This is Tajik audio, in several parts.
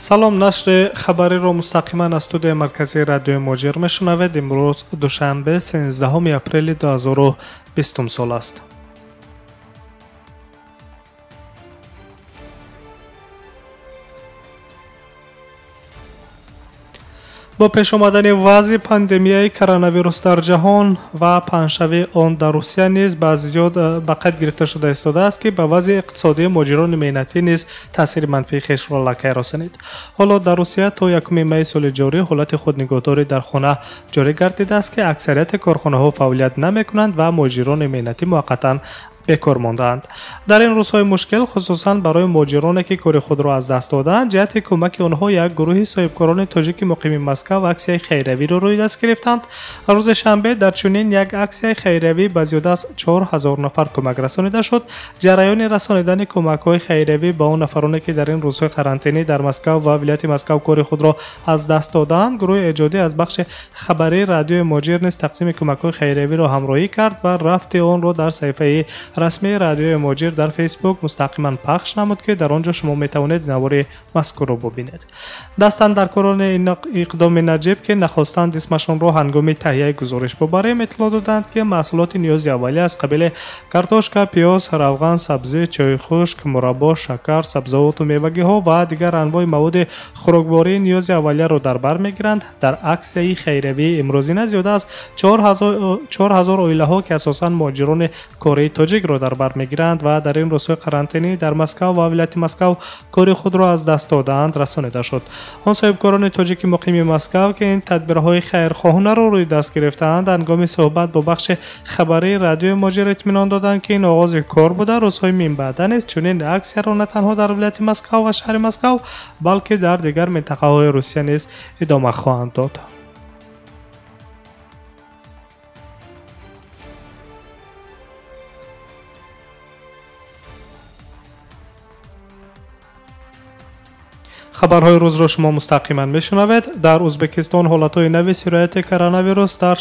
Салом, нашри хабариро мустақиман аз студияи марказии радиои Муҳоҷир мешунавед. Имрӯз душанбе, 13 апрели 2020 сол аст. Бо пеш омадани вазъи пандемияи коронавирус дар ҷаҳон ва паҳншавии он дар Русия низ ба зиёд ба қайд гирифта шуда истодааст, ки ба вазъи иқтисодии муҳоҷирони меҳнатӣ низ таъсири манфии хешро лакай расонид. Ҳоло дар Русия то 1 майи соли ҷорӣ ҳолати худнигоҳдорӣ дар хона ҷорӣ гардидааст, ки аксарияти корхонаҳо фаъолият намекунанд ва муҳоҷирони меҳнатӣ муваққатан бекор мондаанд. Дар ин рӯзҳои мушкил, хусусан барои муҳоҷироне, ки кори худро аз даст додаанд, ҷиҳати кӯмаки онҳо як гурӯҳи соҳибкорони тоҷики муқими Москав аксияи хайриявиро рӯи даст гирифтанд. Рӯзи шанбе дар чунин як аксияи хайриявӣ ба зиёда аз 4000 нафар кӯмак расонида шуд. Ҷараёни расонидани кӯмакҳои хайриявӣ ба он нафароне, ки дар ин рӯзҳои қарантинӣ дар Москав ва вилояти Москав кори худро аз даст додаанд, гурӯҳи эҷодӣ аз бахши хабарии радиои Муҳоҷир низ тақсими кӯмакҳои хайриявиро ҳамроҳӣ кард ва рафти онро дар саҳифаи расмии радиои Муҳоҷир дар Фейсбук мустақиман пахш намуд, ки дар он ҷо шумо метавонед навори мазкурро бубинед. Дастандаркорони ин иқдоми наҷиб, ки нахостанд исмашонро ҳангоми таҳияи гузориш бубарем, иттилоъ доданд, ки маҳсулоти ниёзи аввалия аз қабили картошка, пиёз, равған, сабзӣ, чойи хушк, мураббо, шакар, сабзавоту мевагиҳо ва дигар анвои маводи хӯроквории ниёзи аввалияро дар бар мегиранд. Дар аксияи хайриявии имрӯзина зиёда аз 4000 оилаҳо, ки асосан муҳоҷирони кории тоҷик ро дар бар мегиранд ва дар ин рӯзҳои қарантинӣ дар Москав ва вилояти Москав кори худро аз даст додаанд, расонида шуд. Он соҳибкорони тоҷики муқими Москав, ки ин тадбирҳои хайрхоҳонаро рӯи даст гирифтаанд, ҳангоми суҳбат бо бахши хабарии радиои Муҳоҷир итминон доданд, ки ин оғози кор буда, рӯзҳои минбаъда низ чунин аксияро на танҳо дар вилояти Москав ва шаҳри Москав, балки дар дигар минтақаҳои Русия низ идома хоҳанд дод. Хабарҳои рӯзро шумо мустақиман мешунавед. Дар Ӯзбекистон ҳолатҳои нави сирояти коронавирус дар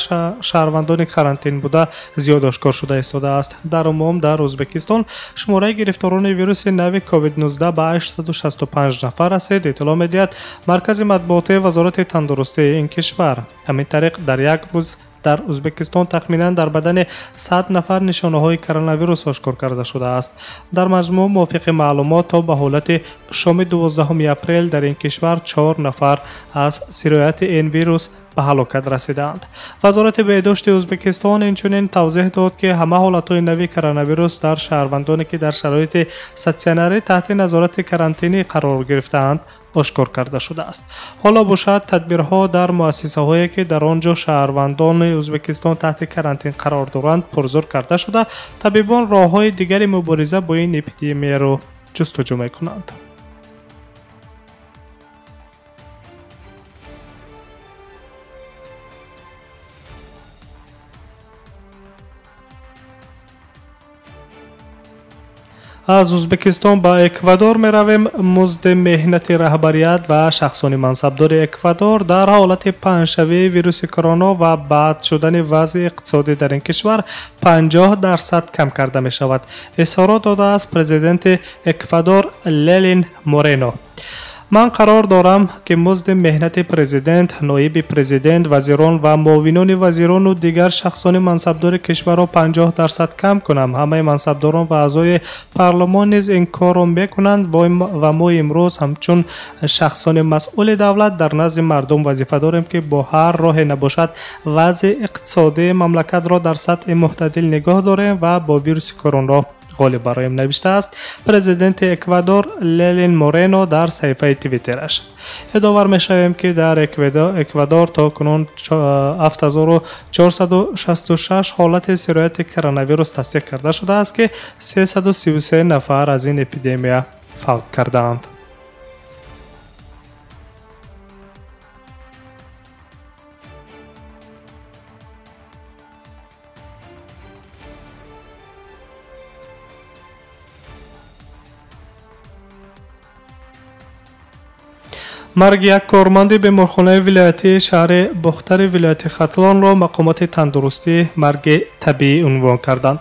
шаҳрвандони карантин буда зиёд ошкор шуда истодааст. Дар умум дар Ӯзбекистон шумораи гирифторони вируси нави COVID-19 ба 865 нафар расид, иттилоъ медиҳад Маркази матбуотии Вазорати тандурустии ин кишвар. Ҳамин тариқ дар як рӯз дар Ӯзбекистон тахминан дар бадани 100 нафар нишонаҳои коронавирус ошкор карда шудааст. Дар маҷмӯъ мувофиқи маълумот то ба ҳолати шоми 12 апрел дар ин кишвар 4 нафар аз сирояти ин вирус ба ҳалокат расидаанд. Вазорати беҳдошти Ӯзбекистон инчунин тавзеҳ дод, ки ҳама ҳолатҳои нави коронавирус дар шаҳрвандоне, ки дар шароити статсионарӣ таҳти назорати карантинӣ қарор гирифтаанд, ошкор карда шудааст. Ҳоло бошад тадбирҳо дар муассисаҳое, ки дар он ҷо шаҳрвандони Ӯзбекистон таҳти карантин қарор доранд, пурзур карда шуда, табибон роҳҳои дигари мубориза бо ин эпидемияро ҷустуҷӯ мекунанд. Аз Ӯзбекистон ба Эквадор меравем. Музди меҳнати раҳбарият ва шахсони мансабдори Эквадор дар ҳолати паҳншавии вируси корона ва бад шудани вазъи иқтисодӣ дар ин кишвар 50% кам карда мешавад, изҳорот додааст президенти Эквадор Ленин Морено. Ман қарор дорам, ки музди меҳнати президент, ноиби президент, вазирон ва муовинони вазирону дигар шахсони мансабдори кишварро 50% кам кунам. Ҳамаи мансабдорон ва аъзои парлумон низ ин корро мекунанд ва мо имрӯз ҳамчун шахсони масъули давлат дар назди мардум вазифа дорем, ки бо ҳар роҳе набошад вазъи иқтисодии мамлакатро дар сатҳи мӯътадил нигоҳ дорем ва бо вируси коронаро ғолиб бароем, навиштааст президенти Эквадор Ленин Морено дар саҳифаи Твиттераш. Ёдовар мешавем, ки дар Эквадор то кунун 7466 ҳолати сирояти коронавирус тасдиқ карда шудааст, ки 333 нафар аз ин эпидемия фавт кардаанд. Марги як корманди беморхонаи вилоятии шаҳри Бохтари вилояти Хатлонро мақомоти тандурустӣ марги табиӣ унвон карданд.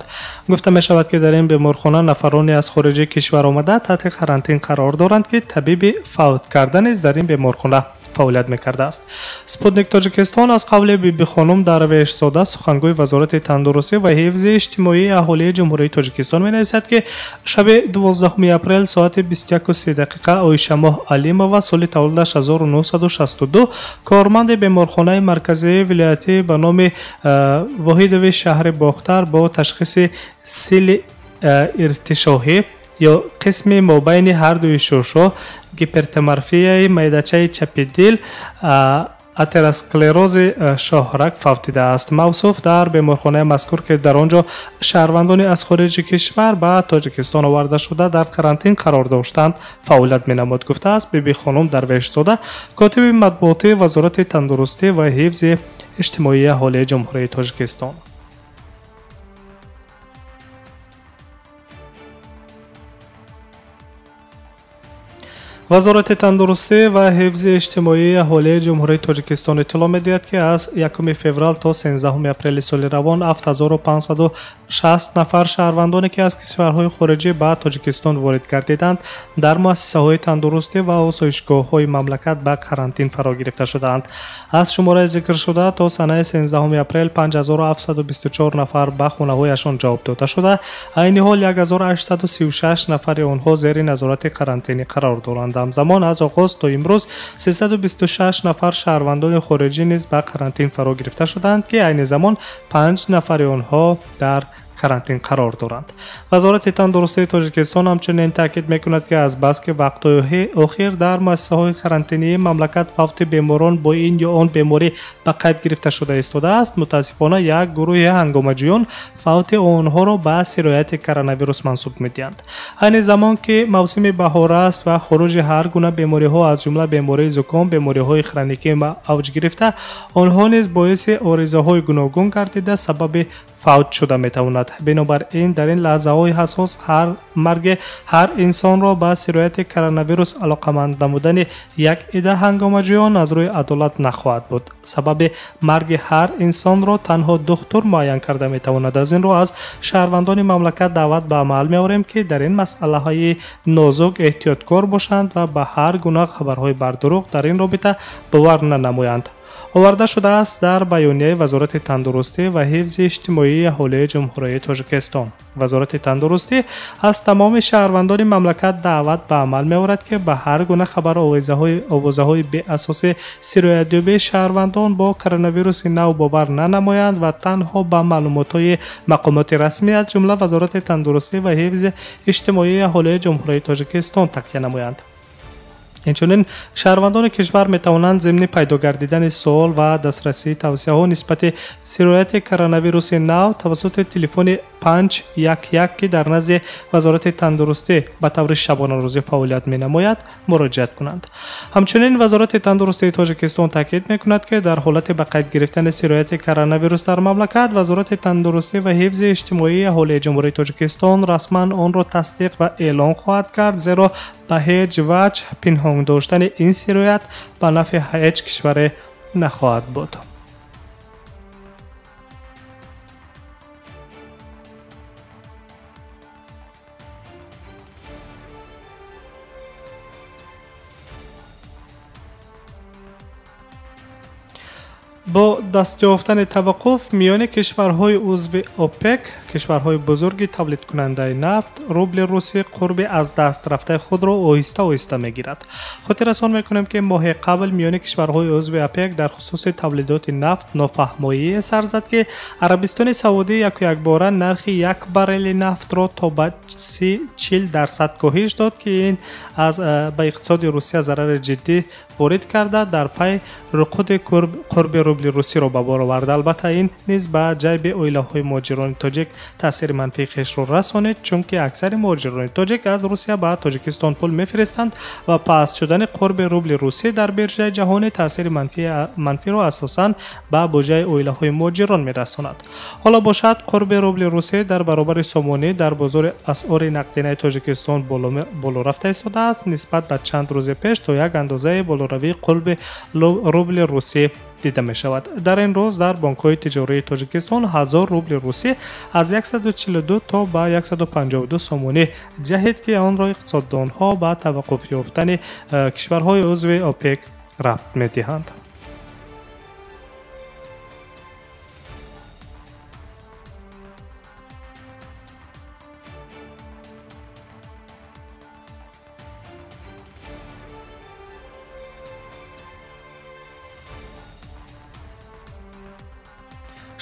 Гуфта мешавад, ки дар ин беморхона нафароне аз хориҷи кишвар омада таҳти карантин қарор доранд, ки табиби фавт карда низ дар ин беморхона фаъолият мекардааст. Спутник Тоҷикистон аз қавли Бибихонум Дарвешзода, сухангӯи Вазорати тандурустӣ ва ҳифзи иҷтимоии аҳолии Ҷумҳурии Тоҷикистон менависад, ки шаби 12 апрел соати 21:30 Оишамоҳ Алимова, соли таваллудаш 1962, корманди беморхонаи марказии вилоятӣ ба номи Воҳидови шаҳри Бохтар бо ташхиси сили иртишоҳӣ ё қисми мобайни ҳардуи шушҳо, гипертоморфияи майдачаи чапи дил, атеросклерози шоҳраг фавтидааст. Мавсуф дар беморхонаи мазкур, ки дар он ҷо шаҳрвандони аз хориҷи кишвар ба Тоҷикистон оварда шуда дар карантин қарор доштанд, фаъолият менамуд, гуфтааст Бибихонум Дарвешзода, котиби матбуотии Вазорати тандурустӣ ва ҳифзи иҷтимоии аҳолии Ҷумҳурии Тоҷикистон. Вазорати тандурустӣ ва ҳифзи иҷтимоии аҳолии Ҷумҳурии Тоҷикистон иттилоъ медиҳад, ки аз 1 феврал то 13 апрели соли равон 7560 нафар шаҳрвандоне, ки аз кишварҳои хориҷӣ ба Тоҷикистон ворид гардиданд, дар муассисаҳои тандурустӣ ва осоишгоҳҳои мамлакат ба карантин фаро гирифта шудаанд. Аз шумораи зикршуда то санаи 13 апрел 5724 нафар ба хонаҳояшон ҷавоб дода шуда, айни ҳол 1836 нафари онҳо зери назорати карантинӣ қарор доранд. Ҳамзамон аз оғоз то имрӯз 326 нафар шаҳрвандони хориҷӣ низ ба карантин фаро гирифта шуданд, ки айни замон 5 нафари онҳо дар карантин қарор доранд. Вазорати тандурустии Тоҷикистон ҳамчунин таъкид мекунад, ки аз баски вақтҳои охир дар муассисаҳои карантинии мамлакат фавти беморон бо ин ё он беморӣ ба қайд гирифта шуда истодааст, мутаассифона як гурӯҳи ҳангомаҷӯён фавти онҳоро ба сирояти коронавирус мансуб медиҳанд. Айни замон ки мавсими баҳор аст ва хуруҷи ҳар гуна бемориҳо аз ҷумла бемории зуком, бемориҳои хроникӣ авҷ гирифта, онҳо низ боиси оризаҳои гуногун гардида сабаби фавт шуда метавонад. Бинобар ин дар ин лаҳзаҳои ҳассос ҳар марги ҳар инсонро ба сирояти коронавирус алоқаманд намудани як ида ҳангомаҷӯён аз рӯи адолат нахоҳад буд. Сабаби марги ҳар инсонро танҳо духтур муайян карда метавонад. Аз ин рӯ аз шаҳрвандони мамлакат даъват ба амал меорем, ки дар ин масъалаҳои нозук эҳтиёткор бошанд ва ба ҳар гуна хабарҳои бардурӯғ дар ин робита бовар нанамоянд. Оварда шудааст дар баёнияи Вазорати тандурустӣ ва ҳифзи иҷтимоии аҳолии Ҷумҳурии Тоҷикистон. Вазорати тандурустӣ аз тамоми шаҳрвандони мамлакат даъват ба амал меорад, ки ба ҳар гуна хабару овозаҳои беасоси сироятёбии шаҳрвандон бо коронавируси нав бовар нанамоянд ва танҳо ба маълумотҳои мақомоти расмӣ аз ҷумла Вазорати тандурустӣ ва ҳифзи иҷтимоии аҳолии Ҷумҳурии Тоҷикистон такя намоянд. Инчунин шаҳрвандони кишвар метавонанд зимни пайдо гардидани суол ва дастрасии тавсияҳо нисбати сирояти коронавируси нав тавассути телефони 511, ки дар назди Вазорати тандурустӣ ба таври шабонарӯзӣ фаъолият менамояд, муроҷиат кунанд. Ҳамчунин Вазорати тандурустии Тоҷикистон таъкид мекунад, ки дар ҳолати ба қайд гирифтани сирояти коронавирус дар мамлакат Вазорати тандурустӣ ва ҳифзи иҷтимоии аҳолии Ҷумҳурии Тоҷикистон расман онро тасдиқ ва эълон хоҳад кард, зеро ба ҳеҷ ваҷҳ пинҳон доштани ин сироят ба нафъи ҳеҷ кишваре нахоҳад буд. Бо дастёфтани таваққуф миёни кишварҳои узви ОПЕК, кишварҳои бузурги тавлидкунандаи нафт, рубли русӣ қурби аз даст рафтаи худро оҳиста оҳиста мегирад. Хотиррасон мекунем, ки моҳи қабл миёни кишварҳои узви ОПЕК дар хусуси тавлидоти нафт нофаҳмоие сар зад, ки Арабистони Саудӣ яку якбора нархи як баррели нафтро то ба 30-40% коҳиш дод, ки ин аз ба иқтисоди Русия зарари ҷиддӣ ворид карда, дар пай рукуди қурби рубли русиро ба бор овард. Албатта, ин низ ба ҷайби оилаҳои муҳоҷирони тоҷик таъсири манфии хешро расонид, чунки аксари муҳоҷирони тоҷик аз Русия ба Тоҷикистон пул мефиристанд ва паст шудани қурби рубли русӣ дар биржаи ҷаҳонӣ таъсири манфиро асосан ба буҷаи оилаҳои муҳоҷирон мерасонад. Ҳоло бошад, қурби рубли русӣ дар баробари сомонӣ дар бозори асъори нақдинаи Тоҷикистон боло рафта истодааст. Нисбат ба чанд рӯзи пеш то як андозаи болоравии қурби рубли русӣ дида мешавад. Дар ин рӯз дар бонкҳои тиҷории Тоҷикистон 1000 рубли русӣ аз 142 то ба 152 сомонӣ ҷаҳид, ки онро иқтисоддонҳо ба таваққуф ёфтани кишварҳои узви ОПЕК рабт медиҳанд.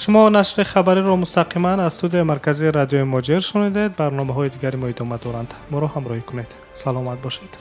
Шумо нашри хабариро мустақиман аз студияи марказии Радиои Муҳоҷир шунидед. Барномаҳои дигари мо идома доранд. Моро ҳамроҳӣ кунед. Саломат бошед.